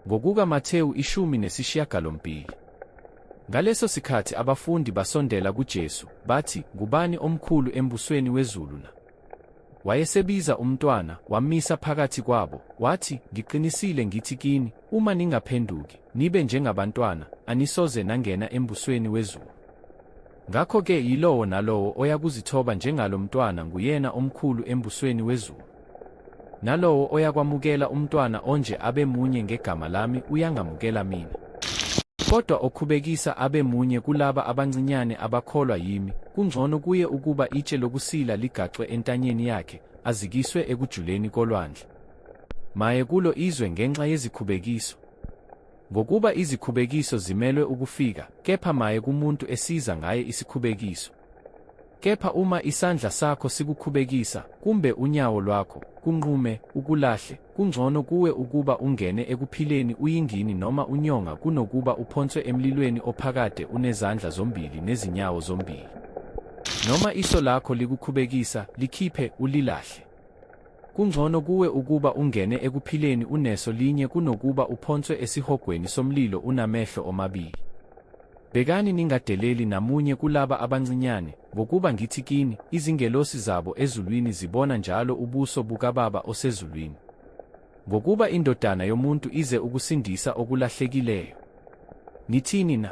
Ngokuka Mathewu 18. Ngaleso sikhathi abafundi basondela kuJesu, bathi, Ngubani omkhulu embusweni wezulu na? Wayesebiza umntwana, wammisa phakathi kwabo, wathi, Ngiqinisile ngithi kini, uma ningaphenduki, nibe njengabantwana, anisoze nangena embusweni wezulu. Ngakho-ke yilowo nalowo oyakuzithoba njengalo mntwana nguyena omkhulu embusweni wezulu. Nalowo oyakwamukela umntwana onje abe munye ngegama lami uyangamukela mina. Kodwa okhubekisa abe munye kulaba abancinyane abakholwa yimi, kungcono kuye ukuba itshe lokusila ligaxwe entanyeni yakhe, azikiswe ekujuleni kolwandle. Maye kulo izwe ngenxa yezikhubekiso! Ngokuba izikhubekiso zimelwe ukufika, kepha maye kumuntu esiza ngaye isikhubekiso. Kepha uma isandla sakho sikukhubekisa, kumbe unyawo lwakho, kunqume, ukulahle, kungcono kuwe ukuba ungene ekuphileni uyingini noma unyonga kunokuba uphonswe emlilweni ophakade unezandla zombili nezinyawo zombili. Noma iso lakho likukhubekisa, likhiphe, ulilahle. Kungcono kuwe ukuba ungene ekuphileni uneso linye kunokuba uphonswe esihogweni somlilo unamehlo omabili. Bhekani ningadeleli namunye kulaba abancinyane, ngokuba ngithi kini, izingelosi zabo ezulwini zibona njalo ubuso bukaBaba osezulwini. Ngokuba iNdodana yomuntu ize ukusindisa okulahlekileyo. Nithini na?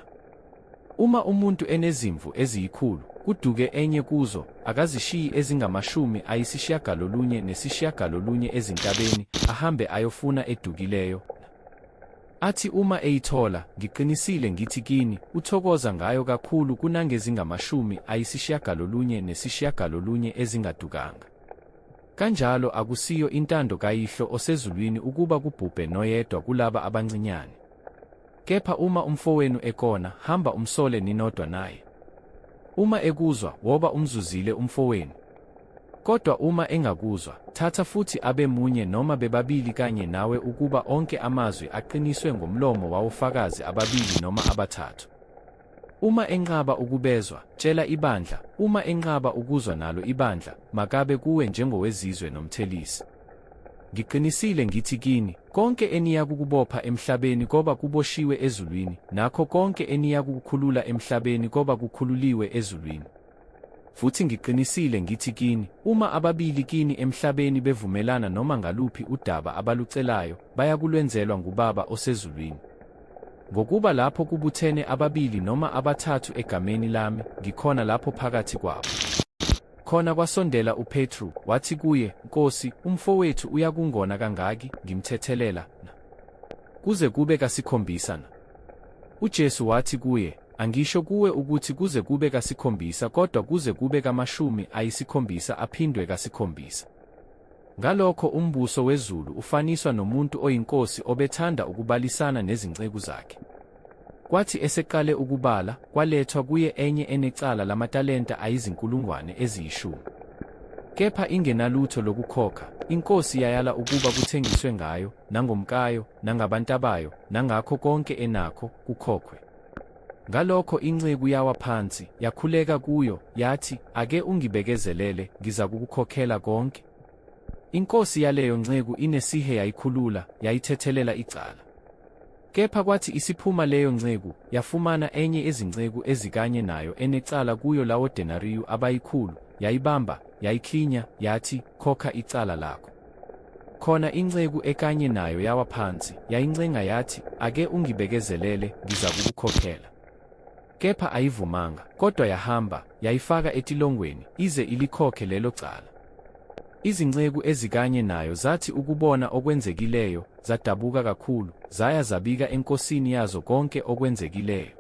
Uma umuntu enezimvu eziyikhulu, kuduke enye kuzo, akazishiyi ezingamashiyagalolunye nesishiyagalolunye ezintabeni, ahambe ayofuna edukileyo na? Athi uma eyithola, ngiqinisile ngithi kini, uthokoza ngayo kakhulu kunangezingamashumi ayisishiyagalolunye nesishiyagalolunye ezingadukanga. Kanjalo akusiyo intando kaYihlo osezulwini ukuba kubhubhe noyedwa kulaba abancinyane. Kepha uma umfowenu ekona, hamba umsole ninodwa naye. Uma ekuzwa, woba umzuzile umfowenu. Kodwa uma engakuzwa, thatha futhi abe munye noma bebabili kanye nawe ukuba onke amazwi aqiniswe ngomlomo wawofakazi ababili noma abathathu. Uma enqaba ukubezwa, tshela ibandla, uma enqaba ukuzwa nalo ibandla, makabe kuwe njengowezizwe nomthelisi. Ngiqinisile ngithi kini, konke eniyakukubopha emhlabeni koba kuboshiwe ezulwini, nakho konke eniyakukukhulula emhlabeni koba kukhululiwe ezulwini. Futhi ngiqinisile ngithi kini, uma ababili kini emhlabeni bevumelana noma ngaluphi udaba abalucelayo, bayakulwenzelwa nguBaba osezulwini. Ngokuba lapho kubuthene ababili noma abathathu egameni lami, ngikhona lapho phakathi kwabo. Khona kwasondela uPetru, wathi kuye, Nkosi, umfowethu uyakungona kangaki, ngimthethelela, na? Kuze kube kasikhombisa na? UJesu wathi kuye, Angisho kuwe ukuthi kuze kube kasikhombisa, kodwa kuze kube kamashumi ayisikhombisa aphindwe kasikhombisa. Ngalokho umbuso wezulu ufaniswa nomuntu oyinkosi obethanda ukubalisana nezinceku zakhe. Kwathi eseqale ukubala, kwalethwa kuye enye enecala lamatalenta ayizinkulungwane eziyishumi. Kepha ingenalutho lokukhokha, inkosi yayala ukuba kuthengiswe ngayo, nangomkayo, nangabantabayo, nangakho konke enakho, kukhokhwe. Ngalokho inceku yawa phansi, yakhuleka kuyo, yathi, Ake ungibekezelele, ngizakukukhokhela konke. Inkosi yaleyo nceku inesihe yayikhulula, yayithethelela icala. Kepha kwathi isiphuma leyo nceku, yafumana enye yezinceku ezikanye nayo enecala kuyo lawodenariyu abayikhulu, yayibamba, yayiklinya, yathi, Khokha icala lakho. Khona inceku ekanye nayo yawa phansi, yayincenga yathi, Ake ungibekezelele, ngizakukukhokhela. Kepha ayivumanga, kodwa yahamba, yayifaka etilongweni, ize ilikhokhe lelo cala. Izinceku ezikanye nayo zathi ukubona okwenzekileyo, zadabuka kakhulu, zaya zabika enkosini yazo konke okwenzekileyo.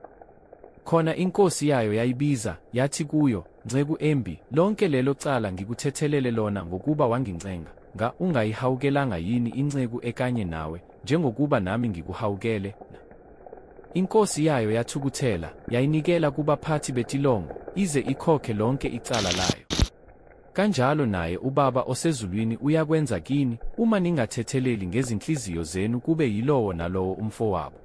Khona inkosi yayo yayibiza, yathi kuyo, Nceku embi, lonke lelo cala ngikuthethelele lona ngokuba wangincenga, nga ungayihawukelanga yini inceku ekanye nawe, njengokuba nami ngikuhawukele, na? Inkosi yayo yathukuthela, yayinikela kubaphathi betilongo, ize ikhokhe lonke icala layo. Kanjalo naye uBaba osezulwini uyakwenza kini, uma ningathetheleli ngezinhliziyo zenu kube yilowo nalowo umfowabo.